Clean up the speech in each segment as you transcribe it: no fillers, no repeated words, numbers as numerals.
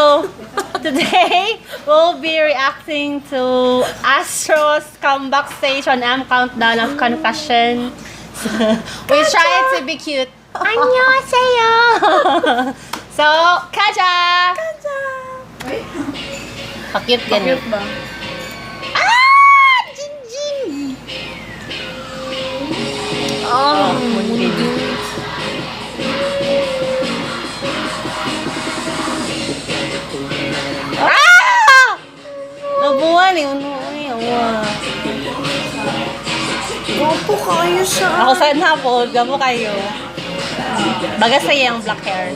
So, today, we'll be reacting to Astro's comeback stage on M Countdown of Confession. We try to be cute. 안녕하세요. So, 가자! Kaja! Pa-cute ganun. Cute ba? Ah! Jinjin! Oh, Moonbin. Ah! Nabuwan eh. Ano, ay, awa. Gwapo kayo siya. Ako sa hapon, gamo kayo. Baga sa iyang black hair.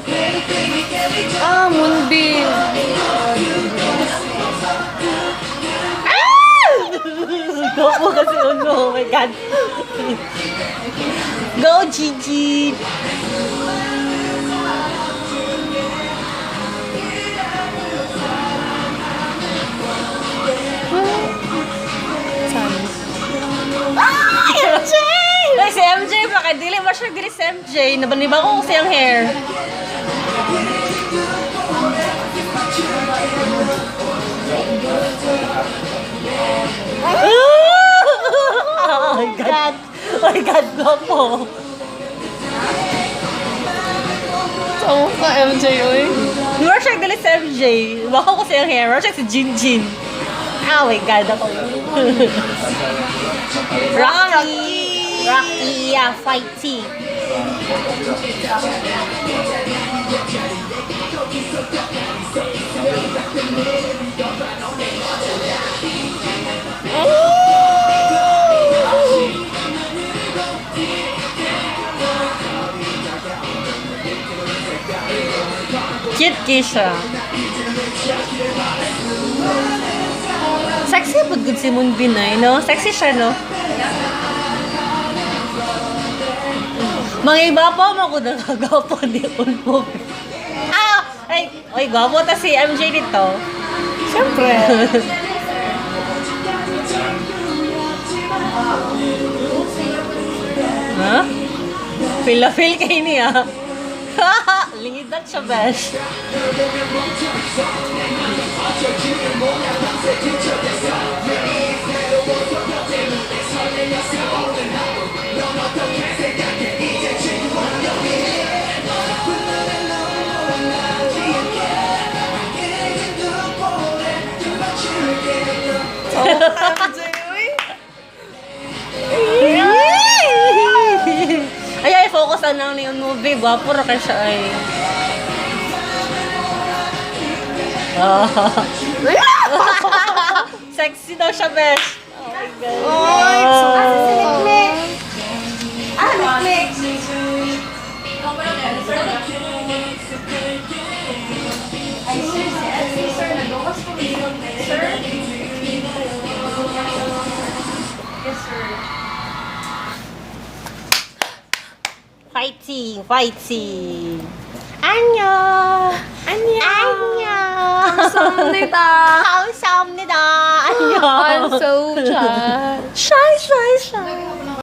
Ah, Moonbin. Ah! Gwapo kasi uno. Oh my God. Go, Gigi! Ah, MJ! Ay, si MJ pa kay dili ba siya dili si MJ? Nabaniba ko kasi ang hair. Oh my God. Oh my God, gwapo. Sama ka, MJ, oy. Mura siya dili si MJ. Bako ko siyang hair. Mura siya si Jin Jin. Oh my God, ako. Rocky! Rocky, yeah, fighting. Cute kay siya. Sexy pud gud si Moonbin ay, no? Sexy siya, no? Mga iba pa mo ko nagagapo ni Ulmo. Ah! Ay, oy, gwapo ta si MJ dito. Siyempre. Ha? Feel na feel kay niya. Lingidat siya, besh. Sama ka, MJ, oy. Ay, ay, focus na lang ni yung movie. Gwapo ra kay siya ay. Ah. Sexy daw siya, besh. Oh my God. Oy, Oh. Ah, Mikmik. Ay, sir, si si sir, nagawas ko yun. Sir? Yes, sir. Fighting, fighting. 안녕. 안녕. 안녕. 감사합니다. 감사합니다. 안녕. I'm so shy. Shy, shy, shy.